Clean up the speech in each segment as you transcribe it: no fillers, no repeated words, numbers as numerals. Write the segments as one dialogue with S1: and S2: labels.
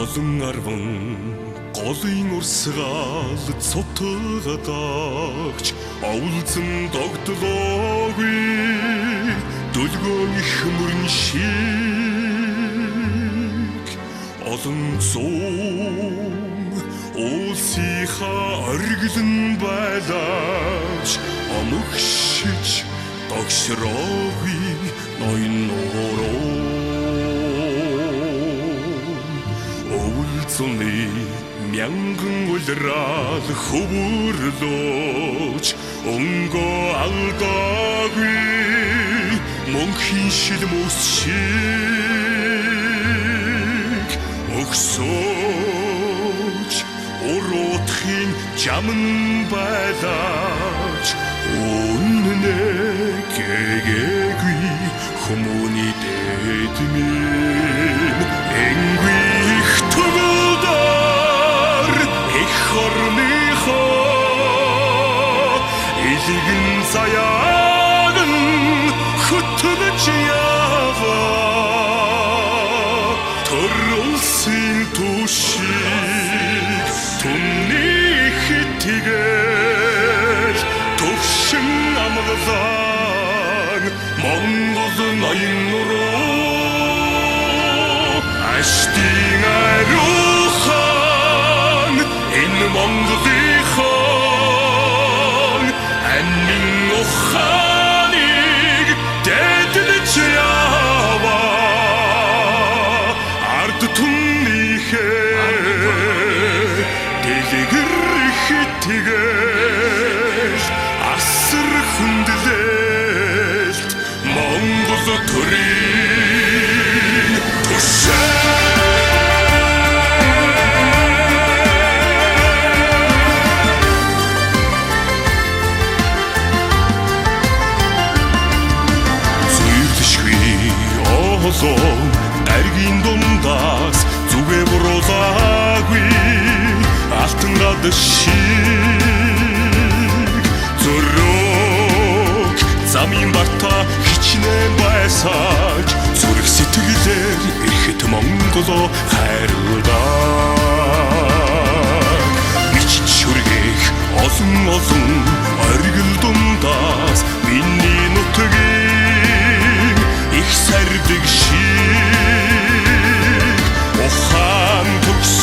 S1: Олон арван голын урсгал цутгадагч оволзон догтлоогүй дөлгөөн их мөрөн шиг олон зуун уулсынхаа оргилон байлаач омөгшиж догшроогүй ноён нууруу өвөл зуны мянган улраал хөвөрлөөч өнгөө алдаагүй мөнхийн шилмөс шиг өгсөөч уруутхын жаман байлаач үннэ гэгээгүй хүмүүний дэд минь энгүйх төгөлдөр эх орныхоо илгэн заяаг нь хөтөлж яава төр улсын түшиг түмний хитгээл төвшин амгалан Монгол ноён нуруу аштын ариухан энэ Монголынхон амин ухааныг дэдлэж яава ард түмнийхээ дэлгэр хитгээл асар хүндлэлт Монгол төрийн тушаа. Зүрлшгүй олон даргийн дундаас зүгээ буруулаагүй алтан гад шиг зөрөөг замын барта хичнээн байсаач зүрх сэтгэлээр ирэхэд Монголо хайрлаа. Мичит шүргэх олон олон оргил дундаас миний нутгийн их сардаг шиг ухаан төгс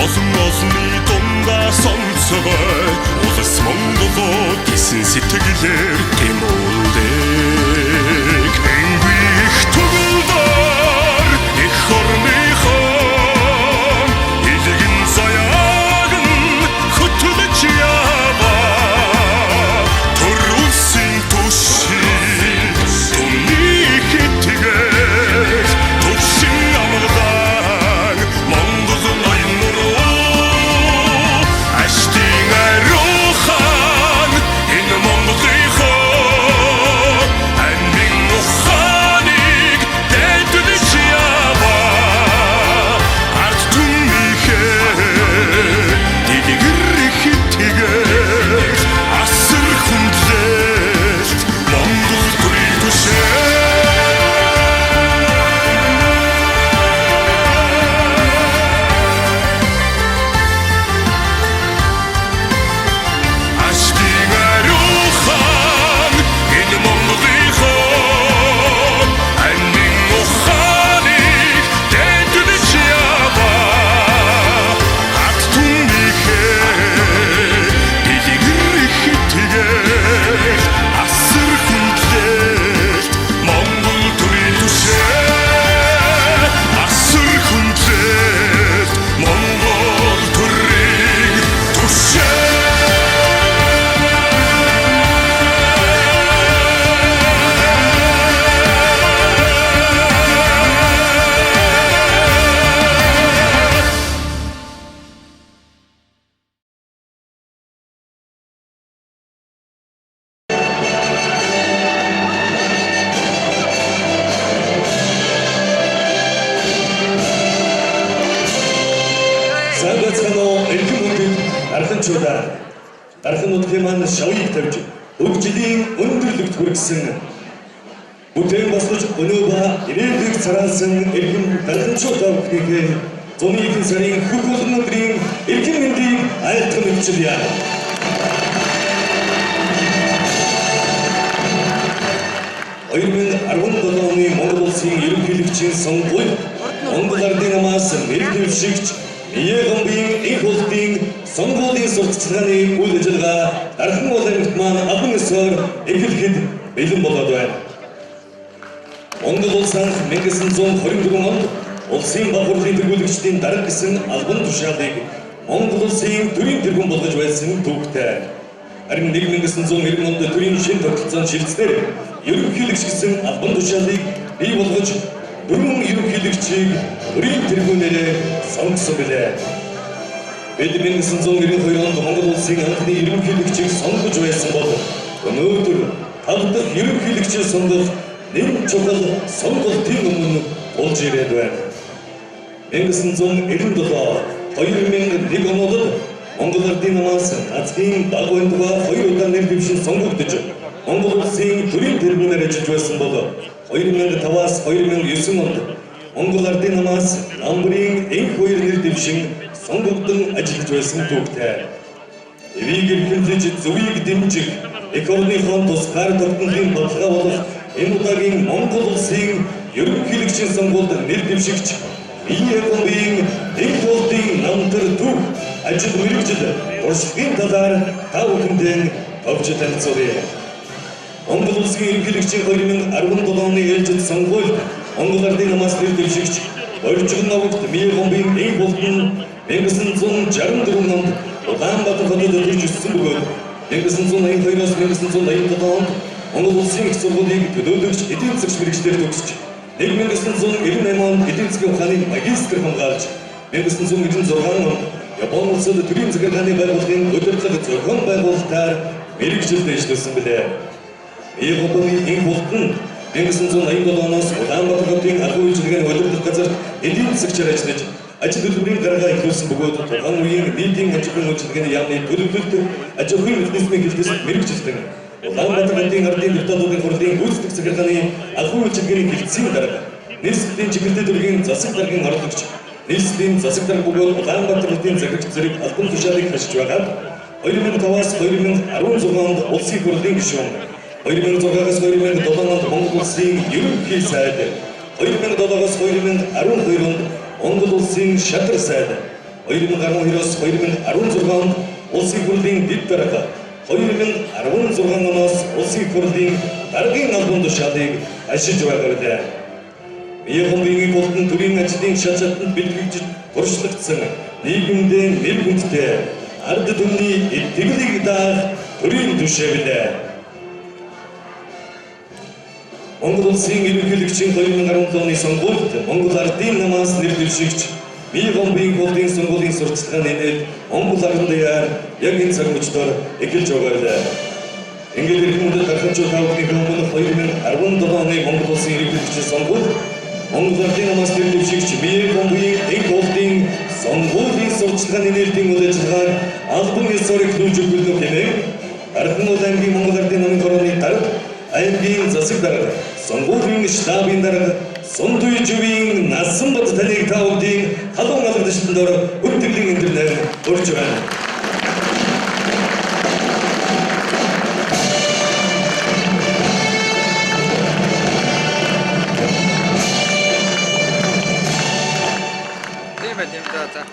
S1: олон олны дундаас онцгой улс Монголоо гэсэн сэтгэлээр тэмүүлдэг. Энгүйх төгөлдөр эх орныхон илгэн заяаг нь хөтөлж яава төр улсын түшиг түмний хитгээл төвшин амгалан Монгол ноён нуруу аштын ариухан энэ Монголынхоо амин ухааныг дэдлэж яава ард түмнийхээ дэлгэр хитгээл асар хүндлэлт Монгол төрийн түшээ. Аштын ариухан энэ Монголынхоо амин ухааныг дэдлэж яава ард түмнийхээ дэлгэр хитгээл асар хүндлэлт Монгол төрийн түшээ асар хүндлэлт Монгол төрийн түшээ.
S2: Сайн байцгаана уу, эрхэм хүндэт архинчуудаа. Архан нутгийн маань шавыг тавьж өг жилийн өндөрлөгт хүргэсэн бүтээн босгож өнөө ба ирээдүйг цараасан эрхэм дарханчуу та бүхнийхээ Зуны ихэнх сарын хөх олон өдрийн эрхэм мэндийг айлтган мэдчилье. 2017 оны Монгол Улсын ерөнхийлөгчийн сонгуульд Монгол Ардын намаас нэр дэвшигч Миягомбын энх болтын сонгуулийн сурталчилгааны үйл ажиллагаа Дархан уул аймагт маань албан ёсоор эхлэхэд бэлэн болоод байна. Монгол улс анх 1924 онд улсын баг хурлын тэргүүлэгчдийн дарга гэсэн албан тушаалыг Монгол улсын төрийн тэргүүн болгож байсан түүхтэй. Харин 1990 онд төрийн шинэ тогтолцоонд шилжсэнээр ерөнхийлөгч гэсэн албан тушаалыг бий болгож дөрвөн ерөнхийлөгчийг төрийн тэргүүнээрээ сонгосон билээ. Бид 1992 онд Монгол улсын анхны ерөнхийлөгчийг сонгож байсан бол өнөөдөр тав дахь ерөнхийлөгчийг сонгох нэн чухал сонголтын өмнө болж ирээд байна. 1997 2001 оноод Монгол Ардын намаас газрын баг бандуга хоёр удаа нэр дэвшин сонгогдож Монгол улсын төрийн тэргүүнээр ажиллаж байсан бол 2005-аас 2009 онд Монгол Ардын намаас намбрын энх хоёр нэр дэвшин сонгогдсон ажиллаж байсан түүхтэй. Эвийг эрхэмлэж зөвийг дэмжих эх орныхон тусгаар тогтнолын баталгаа болох энэ удаагийн Монгол улсын ерөнхийлөгчийн сонгуульд нэр дэвшигч Миягомбын энх болдын намтар түүх ажил мэргэжил туршлагын талаар та бүхэндээ товч танилцуулъя. Монгол улсын ерөнхийлөгчийн 2017 оны ээлжид сонгуульд Монгол Ардын намаас нэр дэвшигч Боржигон новогт Миягомбын энх болдон 1964 онд Улаанбаатар хотод төрж өссөн бөгөөд 1982-оос 1987 онд Монгол улсын их сургуулийг төлөөлөгч эдийн засагч мэргэжлээр төгсөж 1998 онд эдийн засгийн ухааны магистр хамгаалж 1996 онд Япон улсад төрийн захиргааны байгууллагын удирдлага зохион байгуулалтаар мэргэжилд ажилласан билээ. Миягомбын энх болдон 1987 оноос Улаанбаатар хотын албан үйлчилгээний удирдах газарт эдийн засагчаар ажиллаж ажил хөдөлмөрийн гарагаа эхлүүлсэн бөгөөд тухайн үеийн нийтийн аж ахуйн үйлчилгээний яамны төлөвлөлт аж ахуйн механизмын хэлтэст мэргэжилтэн Улаанбаатар хотын ардын депутатуудын хурлын гүйцэтгэх захиргааны албан үйлчилгээний хэлтсийн дарга, нийслэлийн чиглэлтэй төргийн засаг даргын орлогч, нийслэлийн засаг дарга бөгөөд Улаанбаатар хотын захирагч зэрэг албан тушаалыг хашиж байгаад 2005-аас 2016 онд улсын их хурлын гишүүн, 2006-аас 2007 онд Монгол улсын ерөнхий сайд, 2007-оос 2012 онд Монгол улсын шатар сайд, 2012-оос 2016 онд улсын их хурлын дэд дарга, 2016 оноос улсын их хурлын даргын албан тушаалыг ашиж байгаа билээ. Миягомбын болдон төрийн ажлын шат шатанд бэлтгэгдэж туршлагдсан нийгэмдээ нэр хүндтэй ард түмний итгэлийг даах төрийн түшээ билээ. Монгол улсын ерөнхийлөгчийн 2017 оны сонгуульд Монгол Ардын намаас нэр дэвшигч Миягомбын болдын сонгуулийн сурталчилгааны нээлт Монгол Ардан даяар яг энэ цаг мөчдөр эхэлж байгаа билээ. Ингээд эрхэм хүндэт дарханчуу та бүхний өмнө 2017 оны Монгол улсын ерөнхийлөгчийн сонгуульд Монгол Ардын намаас нэр дэвшигч Миягомбын энх болдын сонгуулийн сурталчилгааны нээлтийн үйл ажиллагааг албан ёсоор эхлүүлж өгөх хэмээн Дархан уул аймгийн Монгол Ардын намын хорооны дарга, аймгийн засаг дарга, сонгуулийн штабын дарга Сундуй живийн Насанбат таныг та бүгдийн халуун алдаршилтанд ор хүндэтгэлийн интернээр урьж байна.
S3: Тийм байх юм да за.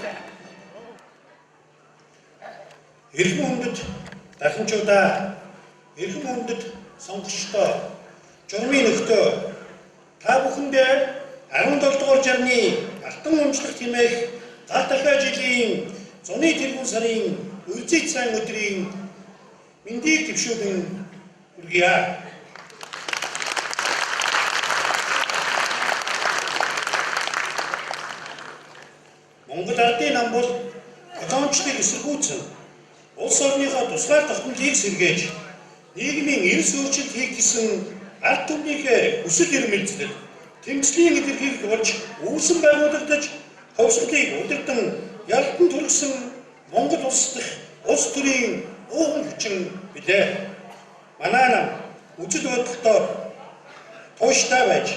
S4: Эрхэм хүндэт дарханчуудаа, эрхэм хүндэт сонгогчдоо, журмын нөхдөө, та бүхэндээ 17 дугаар жарны алтан өмчлөх тэмээх гал дахиа жилийн зуны тэргүүн сарын үлзий сайн өдрийн мэндийг дэвшүүлэн хүргье. Монгол Ардын нам бол колоничлыг эсэргүүцэн улс орныхоо тусгаар тогтнолыг сэргээж нийгмийн эрс өөрчлөлт хийх гэсэн ард түмнийхээ хүсэл эрмэлзэл тэмцлийн илэрхийлэл болж үүсэн байгуулагдаж хувьсгалыг удирдан ялтан түргэсэн Монгол улс дахь улс төрийн ууган хүчин билээ. Манай нам үзэл бодолдоо тууштай байж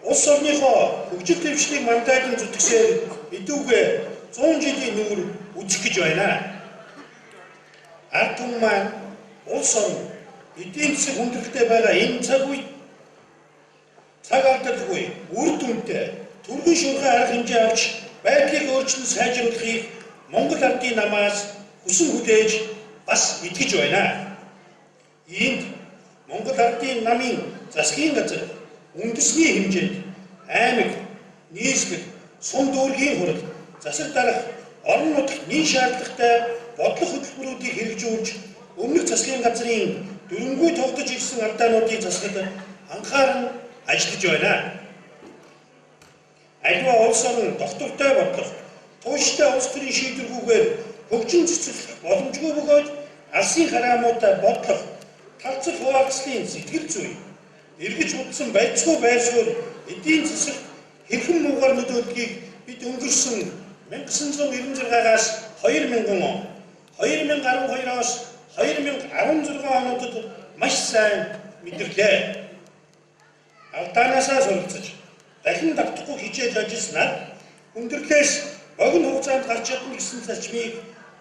S4: улс орныхоо хөгжил дэвшлийг мандайлан зүтгэсээр эдүүгээ 100 жилийн нүүр үзэх гэж байна. Ард түмэн маань улс орон эдийн засаг хүндрэлтэй байгаа энэ цаг үед цаг алдалгүй үр дүнтэй түргэн шуурхай арга хэмжээ авч байдлыг өөрчлөн сайжруулахыг Монгол Ардын намаас хүсэн хүлээж бас итгэж байна. Иймд Монгол Ардын намын засгийн газар үндэсний хэмжээнд аймаг, нийслэл, сум дүүргийн хурал, засаг дарах, орон нутагт нэн шаардлагатай бодлого хөтөлбөрүүдийг хэрэгжүүлж өмнөх засгийн газрын дөрөнгүй тогтож ирсэн алдаануудыг засахад анхааран ажиллаж байна. Аливаа улс орон доктортой бодлого, тууштай улс төрийн шийдвэргүйгээр хөгжин цэцэрлэх боломжгүй бөгөөд алсын хараамуутай бодлого, талцал хуваалцлын сэтгэл зүй, эргэж утсан байцгүй байр суурь эдийн засагт хэрхэн муугар нөлөөлдгийг бид өнгөрсөн 1996-аас 2000 он, 2012-оос 2016 онуудад маш сайн мэдэрлээ. Алдаанаасаа суралцаж, дахин давтахгүй хичээж ажилласнаар хүндрэлээс богино хугацаанд гарч чадна гэсэн зарчмыг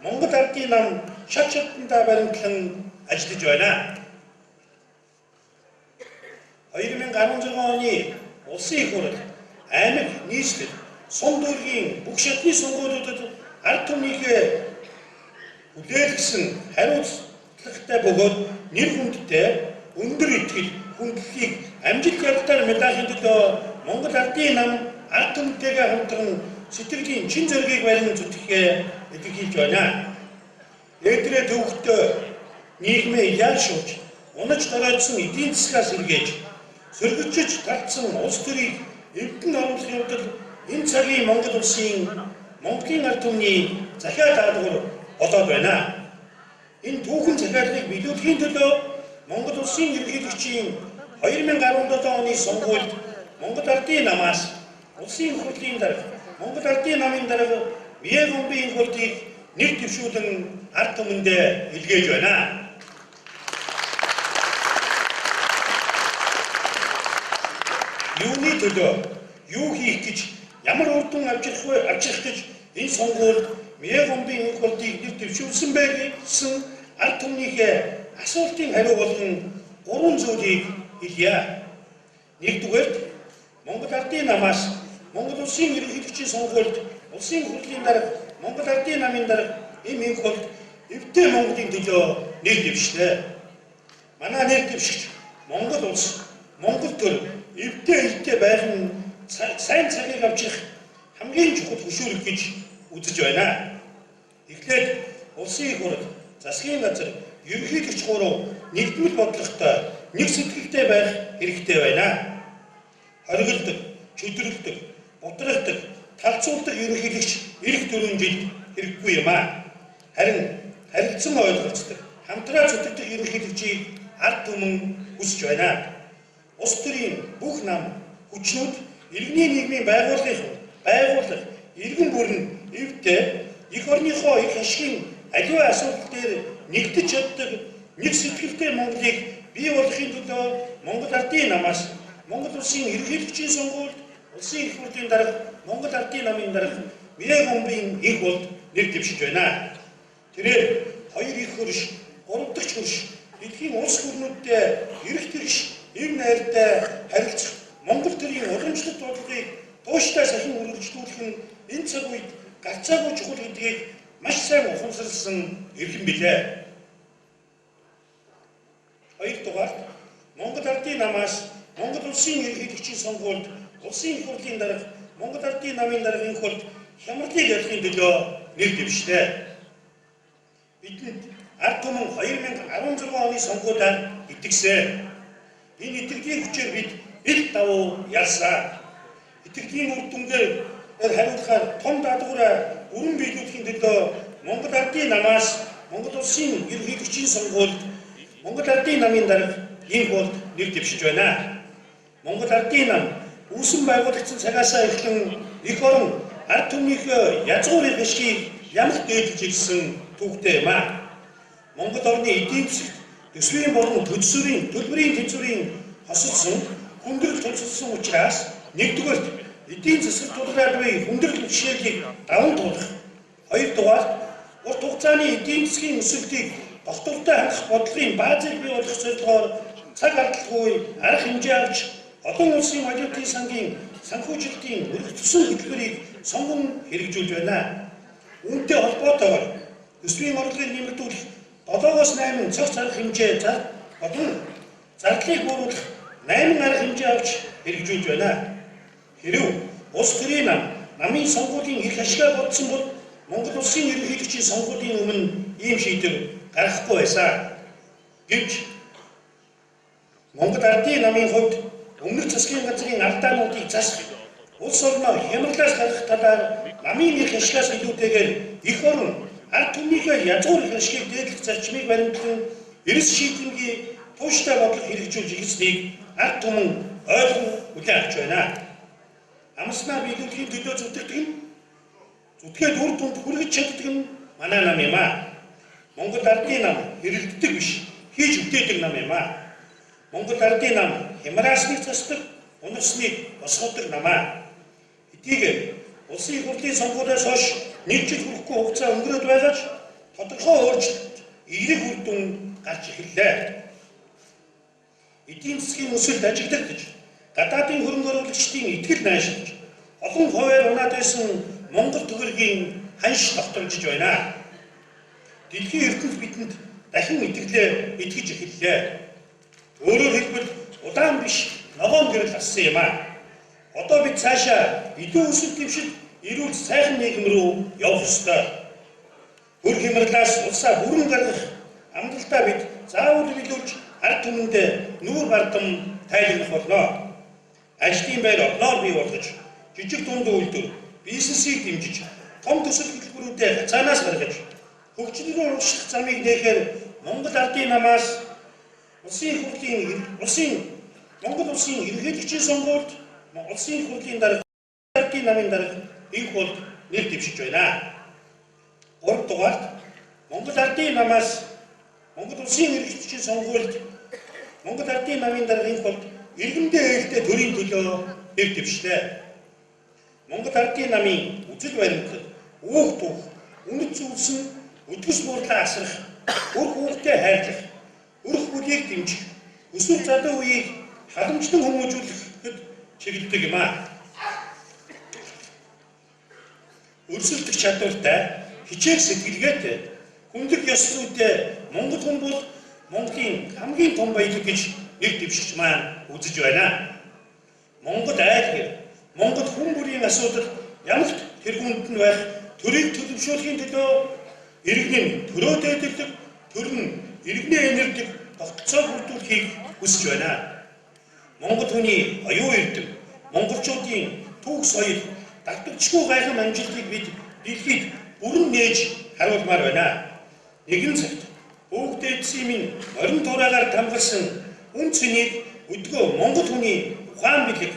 S4: Монгол Ардын нам шат шатандаа баримтлан ажиллаж байна. 2016 оны улсын их хурал, аймаг, нийслэл, сум дүүргийн бүх шатны сонгуулиудад ард түмнийхээ хүлээлгэсэн хариуцлагатай бөгөөд нэр хүндтэй өндөр итгэл хүндлэлийг амжилт ялалтаар медалийн төлөө Монгол Ардын нам ард түмэнтэйгээ хамтран сэтгэлийн чин зоригийг барин зүтгэхээ илэрхийлж байна. Эдрээ төвөгтөө нийгмээ яашуулж, унаж доройтсон эдийн засгаас сэргээж, сөргөжж талдсан улс төрийг эвдэн оруулах явдал энэ цагийн Монгол улсын Монголын ард түмний захиа даалгавар болоод байна. Энэ түүхэн захиалгыг биелүүлэхийн төлөө Монгол улсын ерөнхийлөгчийн 2017 оны сонгуульд Монгол Ардын намаас улсын их хурлын дарга, Монгол Ардын намын дарга Миягомбын их хурлыг нэр дэвшүүлэн ард түмэндээ илгээж байна. Юуны төлөө юу хийх гэж ямар үр дүн авчрах гэж энэ сонгуульд Миягомбын их хурлыг нэр дэвшүүлсэн бэ гэсэн ард түмнийхээ асуултын хариу болгон гурван зүйлийг хэлье. Нэгдүгээрт Монгол Ардын намаас Монгол улсын ерөнхийлөгчийн сонгуульд улсын хурлын дарга, Монгол Ардын намын дарга эм инх болд эвтэй Монголын төлөө нэр дэвшлээ. Манай нэр дэвшигч Монгол улс, Монгол төр эвтэй элтэй байх нь сайн цагийг авчрах хамгийн чухал хөшүүрэг гэж үзэж байна. Эхлээд улсын их хурал, засгийн газар, ерөнхийлөгч гурав нэгдмэл бодлоготой, нэг сэтгэлтэй байх хэрэгтэй байна. Хоригддаг, чөдрөлдөг, бутралдаг, талцуулдаг ерөнхийлөгч ирэх 4 жилд хэрэггүй юм аа. Харин харилцан ойлголцдог, хамтраа зүтгэдэг ерөнхийлөгчийг ард түмэн хүсэж байна. Улс төрийн бүх нам, хүчнүүд иргэний нийгмийн байгууллага, иргэн бүрэн эвтэй эх орныхоо их ашигын аливаа асуудал дээр нэгдэж чаддаг нэг сэтгэлтэй Монголыг бий болгохын төлөө Монгол Ардын намаас Монгол улсын ерөнхийлөгчийн сонгуульд улсын их хурлын дарга, Монгол Ардын намын дарга Миягомбын их болд нэр дэвшиж байна. Тэрээр хоёр их хөрш, гурав дахь хөрш дэлхийн улс гүрнүүдтэй эрх тэгш, эв найртай харилцах Монгол төрийн уламжлалт бодлогыг тууштай сахин үргэлжлүүлэх нь энэ цаг үед гарцаагүй чухал гэдгийг маш сайн ухамсарласан эрхэм билээ. Хоёрдугаарт Монгол Ардын намаас Монгол улсын ерөнхийлөгчийн сонгуульд улсын их хурлын дарга, Монгол Ардын намын дарга инх болд хямралыг ялахын төлөө нэр дэвшлээ. Бидэнд ард түмэн 2016 оны сонгуулиар итгэсэн. Энэ итгэлийн хүчээр бид ил давуу ялсан. Итгэлийн үр дүнгээр хариулахаар том даалгавраа бүрэн биелүүлэхийн төлөө Монгол Ардын намаас Монгол улсын ерөнхийлөгчийн сонгуульд Монгол Ардын намын дарга инх болд нэр дэвшиж байна. Монгол Ардын нам үүсэн байгуулагдсан цагаасаа эхлэн эх орон ард түмнийхээ язгуур эрх ашгийг ямагт дээдэлж ирсэн түүхтэй юм аа. Монгол орны эдийн засагт төсвийн болон төлбөрийн тэнцвэрийн хосолсон хүндрэл тулцсан учраас нэгдүгээрт эдийн засаг тулгаад буй хүндрэл бэрхшээлийг даван туулах. Хоёрдугаарт, урт хугацааны эдийн засгийн өсөлтийг тогтвортой хангах бодлогын баазыг бий болгох зорилгоор цаг алдалгүй арга хэмжээ авч олон улсын валютын сангийн санхүүжилтийн өргөтгөсөн хөтөлбөрийг сонгон хэрэгжүүлж байна. Үүнтэй холбоотойгоор төсвийн орлогыг нэмэгдүүлэх 7-оос 8 цогц арга хэмжээ болон зардлыг бууруулах 8 арга хэмжээ авч хэрэгжүүлж байна. Хэрэв улс төрийн нам намын сонгуулийн эрх ашгаа бодсон бол Монгол улсын ерөнхийлөгчийн сонгуулийн өмнө ийм шийдвэр гаргахгүй байсан. Гэвч Монгол Ардын намын хувьд өмнөх засгийн газрын алдаануудыг засах, улс орноо хямралаас гаргах талаар намын эрх ашигаас илүүтэйгээр эх орн ард түмнийхээ язгуур эрх ашигыг дээдлэх зарчмыг баримтлан эрс шийдэмгий тууштай бодлого хэрэгжүүлж ирснийг ард түмэн ойлгон хүлээн авч байна. Амласнаа биелүүлэхийн төлөө зүтгэдэг нь, зүтгээд үр дүнд хүргэж чаддаг нь манай нам юм аа. Монгол Ардын нам эрэлддэг биш, хийж бүтээдэг нам юм аа. Монгол Ардын нам хямраасныг засдаг, унасныг босгодог нам аа. Хэдийгээр улсын их хурлын сонгуулиас хойш нэг жил хүрэхгүй хугацаа өнгөрөөд байгаа ч тодорхой өөрчлөлт, эерэг үр дүн гарч эхэллээ. Эдийн засгийн өсөлт ажиглагдаж, гадаадын хөрөнгө оруулагчдын итгэл найшилж, олон хувиар унаад байсан Монгол төгрөгийн ханш тогтворжиж байна. Дэлхийн ертөнц бидэнд дахин итгэлээ итгэж эхэллээ. Өөрөөр хэлбэл улаан биш, ногоон гэрэл ассан юм аа. Одоо бид цаашаа илүү өсөлт дэвшил, эрүүл сайхан нийгэм рүү явах ёстой. Хөр хямралаас улсаа бүрэн гаргах амлалтаа бид заавал биелүүлж ард түмэндээ нүүр бардам тайлгнах болно. Ажлын байр олноор бий болгож, жижиг дунд үйлдвэр, бизнесийг дэмжиж, том төсөл хөтөлбөрүүдэд хацаанаас гаргаж, хөгжил рүү урагшлах замыг нээхээр Монгол Ардын намаас улсын их хурлын улсын Монгол улсын ерөнхийлөгчийн сонгуульд улсын их хурлын дарга Ардын намын дарга энх болд нэр дэвшиж байна. 3 дугаарт Монгол Ардын намаас Монгол улсын ерөнхийлөгчийн сонгуульд Монгол Ардын намын дарга энх болд иргэмдээ ээлтэй төрийн төлөө нэр дэвшлээ. Монгол Ардын намын үзэл баримтлал, үүх түүх, үнэт зүйлс нь өдгөс муурлаа асрах, үр хүүхдээ хайрлах, өрх бүлийг дэмжих, өсвөр залуу үеийг халамжлан хүмүүжүүлэхэд чиглэдэг юм аа. Өрсөлдөх чадвартай, хичээх сэтгэлгээтэй, хүндрэх ёс зүйтэй Монгол хүн бол Монголын хамгийн том баялаг гэж нэр дэвшигч маань үзэж байна. Монгол айл гэр, Монгол хүн бүрийн асуудал ямагт тэргуунд нь байх төрийг төлөвшүүлэхийн төлөө иргэн нь төрөө дээдэлдэг, төр нь иргэнээ энэрдэг тогтолцоог бүрдүүлэхийг хүсэж байна. Монгол хүний оюун эрдэм, монголчуудын түүх соёл, дагтагчгүй гайхам амжилтыг бид дэлхийд бүрэн нээж харуулмаар байна. Нэгэн цагт өвөг дээдсийн минь морин тураагаар тамгалсан үн цэнийг өдгөө Монгол хүний ухаан бэлэг,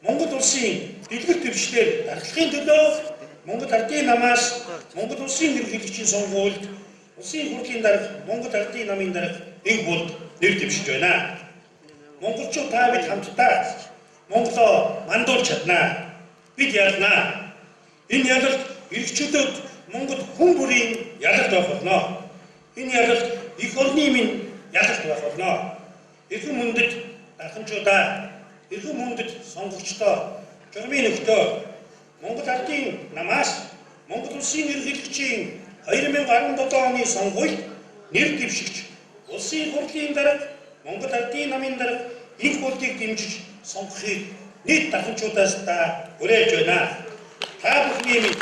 S4: Монгол улсын дэлгэр дэвшлээр дарахлахын төлөө Монгол Ардын намаас Монгол улсын ерөнхийлөгчийн сонгуульд улсын их хурлын дарга Монгол Ардын намын дарга энх болд нэр дэвшиж байна. Монголчууд та бид хамтдаа Монголоо мандуулж чаднаа. Бид ялнаа. Энэ ялалт эрхчлөөд Монгол хүн бүрийн ялалт байх болно. Энэ ялалт эх орны минь ялалт байх болно. Эрхэм хүндэт дарханчуудаа, эрхэм хүндэт сонгогчдоо, журмын нөхдөө, Монгол Ардын намаас Монгол улсын ерөнхийлөгчийн 2017 оны сонгуульд нэр дэвшигч улсын их хурлын дарга Монгол Ардын намын дарга энх болдыг дэмжиж сонгохыг нийт дарханчуудаас та уриалж байна. Та бүхний минь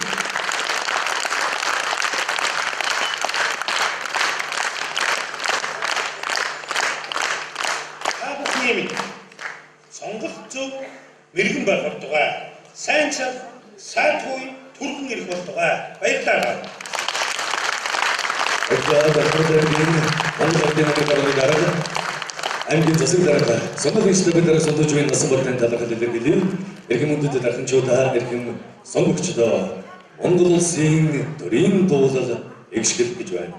S4: та бүхний минь сонголт зөв мэрэгэн байх болтугай. Сайн цаг, сайд үе түргэн ирэх болтугай. Баярлалаа.
S2: Баярлалаа. Дарханчуудын Монгол Ардын намын даргын дарга аймгийн засаг дарга сонгуулийн штабын дарга сонгож буй Насан Бортын талархал илэрхийлэв. Эрхэм хүндэт дарханчуудаа, эрхэм сонгогчдоо, Монгол улсын төрийн дуулал эгшгэл гэж байна.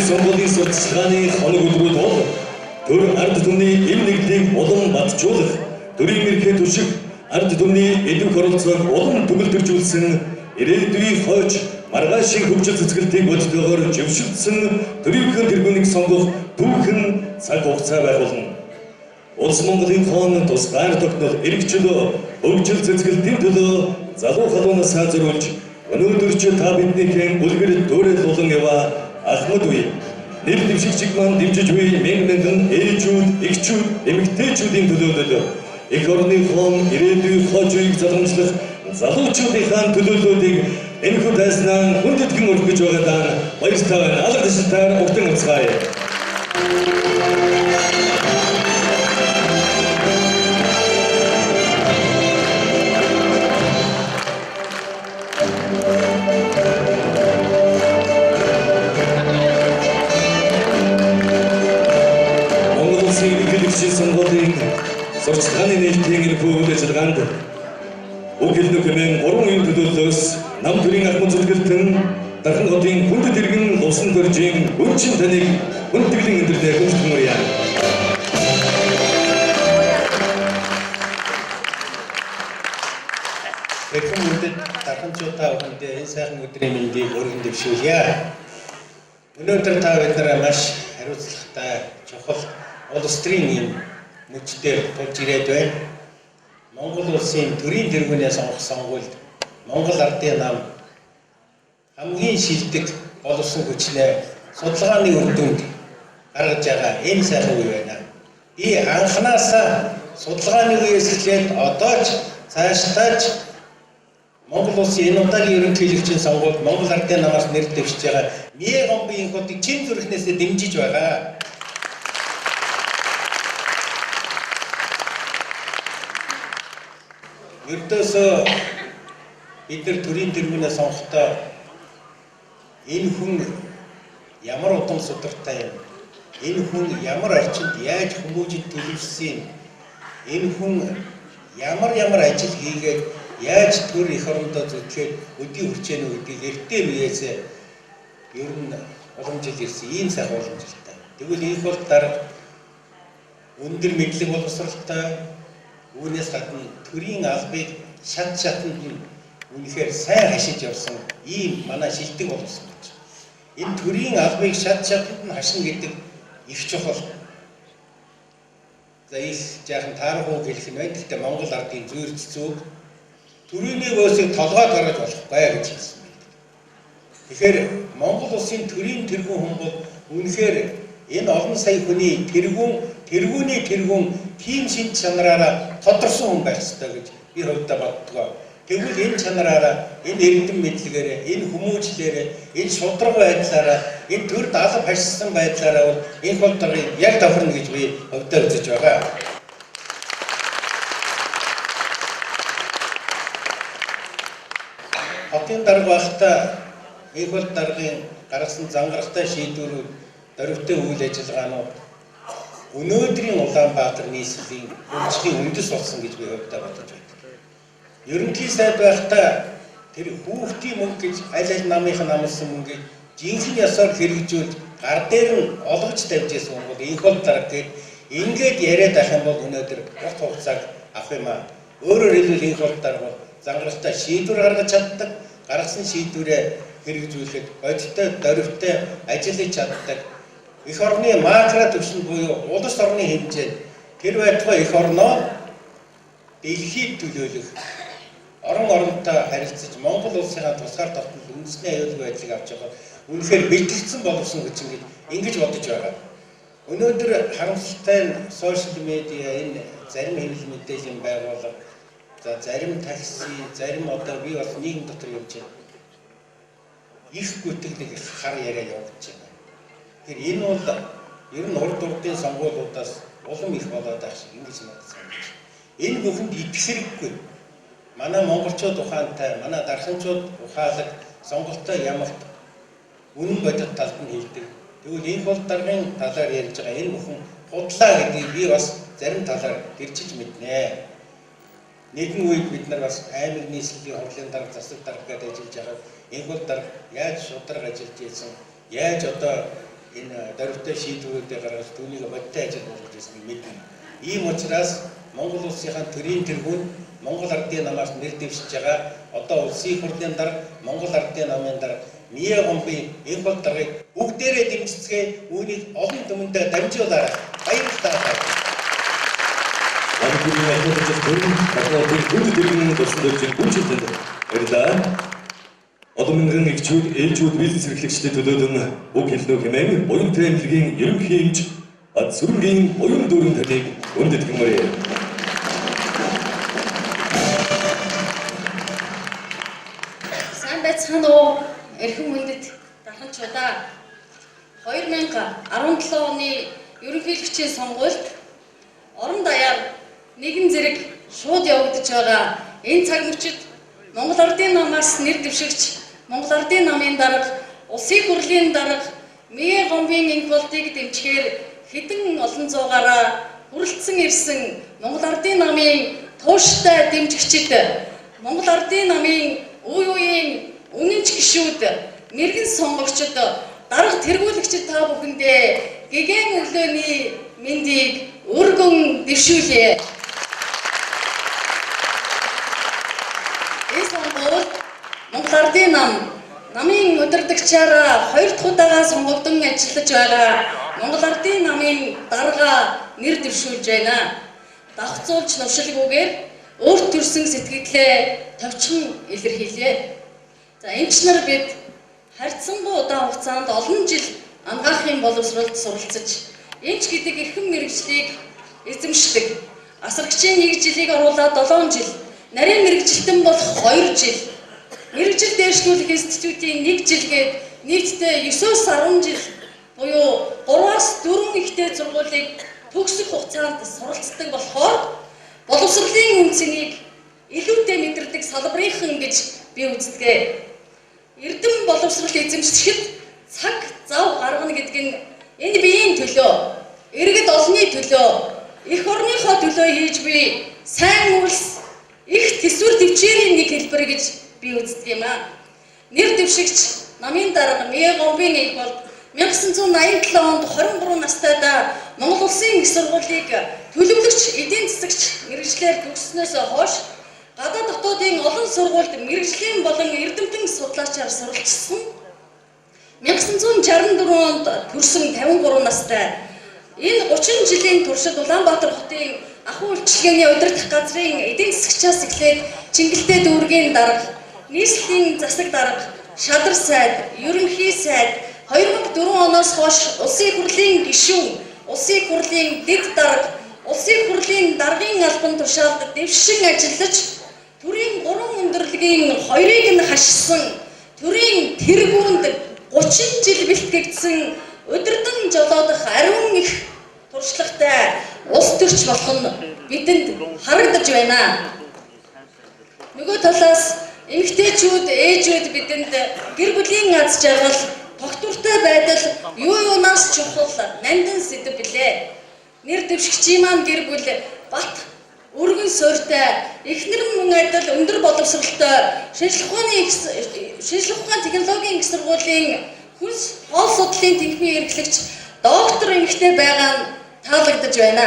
S2: сонгуулийн сурталчилгааны хоног өдрүүд бол төр ард түмний эв нэгдлийг улам батжуулах, төрийн эрхээ түших, ард түмний элвэх оролцоог улам төгөлдржүүлсэн ирээдүйн хойч маргаашийн хөгжил цэцгэлтийг бодтойгоор жившилсэн төрийнхөө тэргүүнийг сонгох түүхэн цаг хугацаа байх болно. Улс Монголын хоон тусгаар тогтнол эрхчлөө хөгжил цэцгэлтийн төлөө залуу халуунаасаа зориулж өнөөдөр ч та биднийхэн үлгэр дуурайл болон яваа ахмад үе нэр дэвшигчид маань дэмжиж буй мянган мянган ээжүүд, эгчүүд, эмэгтэйчүүдийн төлөөлөл эх орны хоон ирээдүйн хойч үеийг залгамжлах залуучуудынхаа төлөөллүүдийг энэхүү тайзнаа хүндэтгэн өргөж байгаадаа баяртай байна. Алга дэшилтээр угтан авцгаая. Монгол Улсын ерөнхийлөгчийн сонгуулийн сурталчилгааны нээлтийн энэхүү үйл ажиллагаанд уг хэлнэ хэмээн 3 үеийн төлөөллөөс нам төрийн ахмад зүтгэлтэн Дархан хотын хүндэт иргэн Лувсан дөржийн гүнчин таныг хүндэтгэлийн өндөрлөө хүндэтгэн мөрья.
S4: Тэрхэн мөндөд дарханчуудаа бүхэндээ энэ сайхан өдрийн мэндийг өргөн дэвшүүлье. Өнөөдөр та бид нараа маш хариуцлагатай чухал улс төрийн юм мөч дээр тулж ирээд байна. Монгол улсын төрийн тэргүүнээ сонгох сонгуульд Монгол ардын нам хамгийн шилдэг боловсон хүчнээ судалгааны үр дүнд гаргаж байгаа энэ сайхан үе байна. Би анхнаасаа судалгааны үеэс эхлээд одоо ч цаашдаа ч Монгол улсын энэ удаагийн ерөнхийлөгчийн сонгуульд Монгол ардын намаас нэр дэвшиж байгаа Мие Гомбын инхуудыг чин зүрхнээсээ дэмжиж байгаа. Ердөөсөө бид нар төрийн тэргүүнээ сонгохдоо энэ хүн ямар удам судартай юм, энэ хүн ямар орчинд яаж хүмүүжид төлөвшсөн юм, энэ хүн ямар ямар ажил хийгээд яаж төр эх орондоо зүтгээд өдий хүрчээнэ гэдгийг эртээ үеэсээ ер нь уламжил ирсэн ийм сайхан уламжилтай. Тэгвэл инх бол дарга өндөр мэдлэг боловсралтай, үүнээс гадна төрийн албыг шат шатанд нь үнэхээр сайн хашиж явсан ийм манай шилдэг боловсон гэж. Энэ төрийн албыг шат шатанд нь хашна гэдэг их чухал. За их жаахан таарах уу хэлэх нь байна. Гэхдээ Монгол ардын зүйрч зүг төрийн бөөсийг толгойд гаргаж болохгүй гэж хэлсэн байдаг. Тэгэхээр Монгол улсын төрийн тэргүүн хүн бол үнэхээр энэ олон сая хүний тэргүүн, тэргүүний тэргүүн тийм шинж чанараараа тодорсон хүн байх ёстой гэж би хувьдаа боддгоо. Тэгвэл энэ чанараараа, энэ эрдэм мэдлэгээрээ, энэ хүмүүжлээрээ, энэ шударга байдлаараа, энэ төрд алба хашсан байдлаараа бол энэ бол даргаыг яг давхарна гэж би хувьдаа үзэж байгаа. Хотын дарга байхдаа инх бол даргын гаргасан зангаралтай шийдвэрүүд, дөрвтэй үйл ажиллагаанууд өнөөдрийн Улаанбаатар нийслэлийн хөгжлийн үндэс болсон гэж би хувьдаа бодож байдаг. Ерөнхий сайд байхдаа тэр хүүхдийн мөнгө гэж аль аль намынх нь амласан мөнгийг жинхэнэ ёсоор хэрэгжүүлж гар дээр нь олгож тавьж байсан хүн бол инх бол дарга гээд ингээд яриад байх юм бол өнөөдөр урт хугацааг авах юм аа. Өөрөөр хэлбэл инх бол дарга бол зангаралтай шийдвэр гаргаж чаддаг, гаргасан шийдвэрээ хэрэгжүүлэхэд бодиттой, дөрвтэй ажиллаж чаддаг. Эх орны макро түвшинд буюу улс орны хэмжээнд тэр байтугай эх орноо дэлхийд төлөөлөх, орон оронтой харилцаж Монгол улсынхаа тусгаар тогтнол үндэсний аюулгүй байдлыг авч явахад үнэхээр бэлтгэгдсэн боловсон гэж ингэж бодож байгаа. Өнөөдөр харамсалтай нь сошиал медиа энэ зарим хэвлэл мэдээллийн байгууллага, за зарим такси, зарим одоо би бас нийгэм дотор явж байна. Их гүтэг нэг хар яриа явагдаж байна. Тэгэхээр энэ бол ер нь урд урдын сонгуулиудаас улам их болоод байх шиг ингэж надад санагдаж байна. Энэ бүхэнд итгэх хэрэггүй. Манай монголчууд ухаантай, манай дарханчууд ухаалаг, сонголтоо ямагт үнэн бодит талд нь хэлдэг. Тэгвэл инх бол даргын талаар ярьж байгаа энэ бүхэн худлаа гэдгийг би бас зарим талаар гэрчилж мэднэ. Нэгэн үед бид нар бас аймаг нийслэлийн хурлын дарга, засаг дарга гэдээ ажиллаж байгаа. Инх бол дарга яаж шударга ажиллаж ийсэн, яаж одоо
S3: энэ дөрвтэй шийдвэрүүдээ гаргаж түүнийг бодиттой ажил болгож ирснийг мэднэ. Ийм учраас Монгол улсынхаа төрийн тэргүүнд Монгол Ардын намаас нэр дэвшиж байгаа одоо улсын их хурлын дарга, Монгол Ардын намын дарга Мие Гомбын энх бол даргаыг бүгдээрээ дэмжицгээе, үүнийг олон түмэндээ дамжуулаарай. Баярлалаа.
S2: Намын ахлах төрийн Батлуудын хүнд дэргэн болсон дөржин бүжил танд баярлалаа. Олон мянган эгчүүд, ээлжүүд, бизнес эрхлэгчдэд төлөөлөн уг хэлнүү хэмээн буян тэмдэглэгийн ерөнхий эмч ад сүрэнгийн буян дүүрэн таныг өндөтгэмээрээ.
S5: Сайн байцгаана уу? Эрхэм хүндэт дарханчуудаа. 2017 оны ерөнхийлөгчийн сонгуульд орон даяар нэгэн зэрэг шууд явагдаж байгаа энэ цаг мөчид Монгол Ардын намаас нэр дэвшигч Монгол Ардын намын дарга, Улсын хурлын дарга Мие Гомбын энх болдыг дэмжихээр хэдэн олон зуугаараа хүрэлцэн ирсэн Монгол Ардын намын тууштай дэмжигчид, Монгол Ардын намын үе үеийн үнэнч гишүүд, мэрэгэн сонгогчид, дарга тэргүүлэгчид та бүхэндээ гэгээн өглөөний мэндийг өргөн дэвшүүлье. Энэ сонгуульд Монгол Ардын нам намын удирдагчаараа хоёр дахь удаага сонгогдсон ажиллаж байгаа Монгол Ардын намын дарга нэр дэвшүүлж байна. Давхцуулж нуршилгүйгээр өөрт төрсэн сэтгэлээ товчхон илэрхийлье. За эмч нар бид харьцангуй удаан хугацаанд олон жил анагаахын боловсролд суралцаж эмч гэдэг эрхэм мэргэжлийг эзэмшдэг. Асрагчийн нэг жилийг оруулаад 7 жил, нарийн мэргэжилтэн болох 2 жил, мэргэжил дээшлүүлэх институтын 1 жил гээд нийтдээ 9-оос 10 жил буюу 3-аас 4 ихтэй сургуулийг төгсөх хугацаанд суралцдаг болохоор боловсролын үн цэнийг илүүтэй мэдэрдэг салбарынхан гэж би үздэг. Эрдэм боловсрол эзэмшихэд цаг зав гаргана гэдэг нь энэ биеийн төлөө, иргэд олонны төлөө, эх орныхоо төлөө хийж буй сайн үйлс их төсвөр төвчээрийн нэг хэлбэр гэж би үздэг юм аа. Нэр дэвшигч намын дарга Мие Гомбын энх бол 1987 онд 23 настайдаа Монгол Улсын их сургуулийг төлөвлөгч, эдийн засагч мэргэжлээр төгссөнөөс хойш гадаад дотоодын олон сургуульд мэргэжлийн болон эрдэмтэн судлаачаар суралцсан. 1964 онд төрсэн 53 настай. Энэ 30 жилийн туршид Улаанбаатар хотын ахуй үйлчилгээний удирдах газрын эдийн засагчаас эхлээд Чингэлтэй дүүргийн дарга, нийслэлийн засаг дарга, шадар сайд, ерөнхий сайд, 2004 оноос хойш Улсын их хурлын гишүүн, Улсын их хурлын дэд дарга, Улсын их хурлын даргын албан тушаалд дэвшин ажиллаж төрийн 3 өндөрлөгийн 2-ыг нь хашсан, төрийн тэргуунд 30 жил бэлтгэгдсэн удирдан жолоодох ариун их туршлагатай улс төрч болох нь бидэнд харагдаж байна. Нөгөө талаас эмэгтэйчүүд, ээжүүд бидэнд гэр бүлийн аз жаргал, тогтвортой байдал юу юунаас чухал нандин сэдэв билээ. Нэр дэвшигчийн маань гэр бүл бат өргөн суурьтай, эхнэр мөн адил өндөр боловсролтой, шинжлэх ухааны технологийн их сургуулийн хүнс хоол судлалын тэнхимийн эрхлэгч доктор эмэгтэй байгаа нь таалагдаж байна.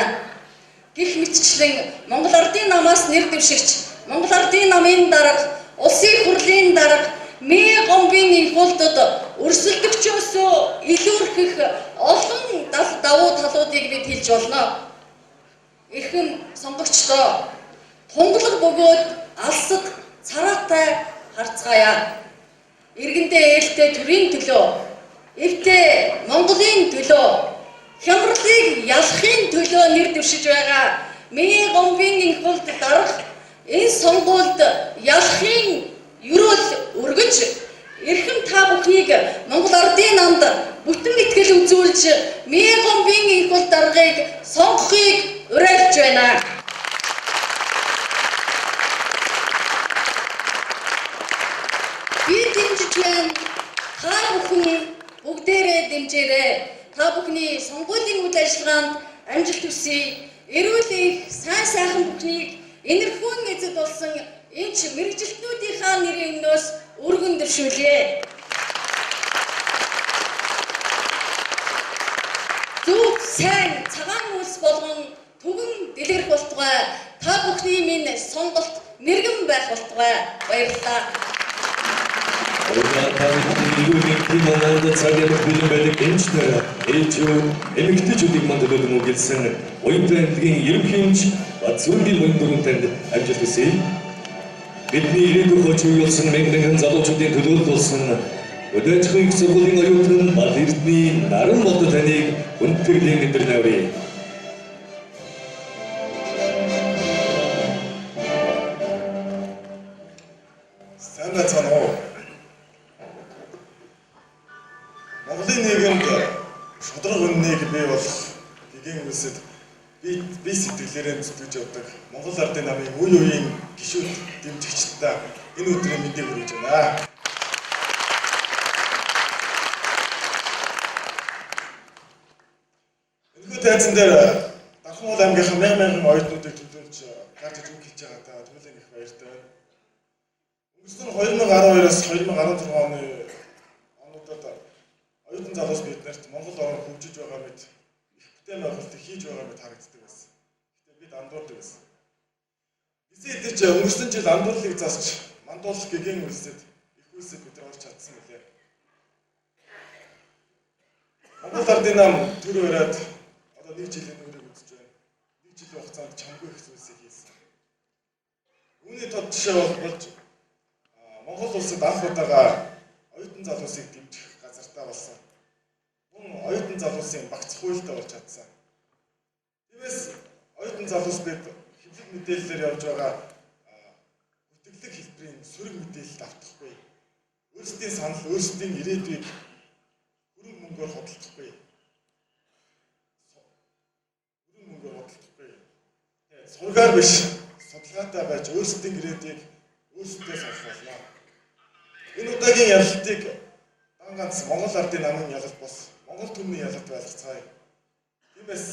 S5: Гэх мэтчлэн Монгол Ардын намаас нэр дэвшигч, Монгол Ардын намын дарга, Улсын их хурлын дарга Мие Гомбын энх болдод өрсөлдөгчөөсөө илүүрхэх олон давуу талуудыг бид хэлж болно. Эрхэм сонгогчдоо, тунгалаг бөгөөд алсад цараатай харцгаая. Иргэндээ ээлтэй төрийн төлөө, эвтэй Монголын төлөө, хямралыг ялахын төлөө нэр дэвшиж байгаа Мие Гомбын энх болд дарга энэ сонгуульд ялахын ерөөл өргөж эрхэм та бүхнийг Монгол Ардын намд бүтэн итгэл үзүүлж Мие Гомбын энх бол даргыг сонгохыг уриалж байна. Би дэмжиж байна. Та бүхэн бүгдээрээ дэмжээрэй. Та бүхний сонгуулийн үйл ажиллагаанд амжилт хүсье. Эрүүл энх, сайн сайхан бүхнийг энэрхүүн эзэд болсон эмч мэргэжилтнүүдийнхаа нэрийн өмнөөс өргөн дэвшүүлье. Сайн цагаан үйлс болгон түгэн дэлгэрэх болтугай. Та бүхний минь сонголт мэрэгэн байх болтугай. Баярлалаа.
S2: Баярлалаа. Та бүхний эрүүл мэндийн мананд цаг явах бэлэн байдаг эмчнэр, ээжүүд, эмэгтэйчүүдийг манд төлөөлөн үгэлсэн уянтай эмнэлгийн ерөнхий эмч Бацүргийн мөн дөрөв танд амжилт хүсье. Бидний ирээдүйн хожим болсон мянган мянган залуучуудын төлөөлөл болсон Өдөөжхөн их сургуулийн оюутан Бат Эрдэнэ наран болд таныг хүндэтгэлийн өндөр наврыг.
S6: Сайн байцгаана уу? Монголын нийгэмд шударга үннийг бий болох гэгээн үйлсэд би сэтгэлээрээ зүтгэж явдаг Монгол Ардын намын үе үеийн гишүүд дэмжигчдээ энэ өдрийн мэндийг хүргэж байна. Энэхүү тайзан дээр Дархан уул аймгийнхаа мянган мянган оюутнуудыг төлөөлж гарч иж үг хэлж байгаадаа түлэн их баяртай байна. Өнгөрсөн 2012-оос 2016 оны онуудад оюутан залуус биднэрт Монгол орн хөгжиж байгаа мэт их бүтээн байгуулалтыг хийж байгаа мэт харагддаг байсан. Гэхдээ бид андуурдаг байсан. Гэсэн хэдий ч өнгөрсөн жил андуурлыг засч мандуулах гэгээн үйлсэд их үйлсэд бид нар орж чадсан мөлий. Монгол Ардын нам төр бариад одоо нэг жилийн нүрийг үзэж байна. Нэг жилийн хугацаанд чамгүй их зүйлсийг хийсэн. Үүний тод жишээ болж Монгол улсад анх удаага оюутан залуусыг дэмжих газартай болсон. Мөн оюутан залуусын багц хуультай болж чадсан. Тиймээс оюутан залуус бид хэвлэл мэдээллээр явж байгаа гүтгэлэг хэлбэрийн сөрөг мэдээлэлд автахгүй. Өөрсдийн санал, өөрсдийн ирээдүйг хөрөнгө мөнгөөр худалдахгүй. Хөрөнгө мөнгөөр худалдахгүй. Сургаар биш, судалгаатай байж өөрсдийн ирээдүйг өөрсдөө сонгох болно. Энэ удаагийн ялалтыг дан ганц Монгол Ардын намын ялалт бос Монгол түмний ялалт байлгацгаая. Тиймээс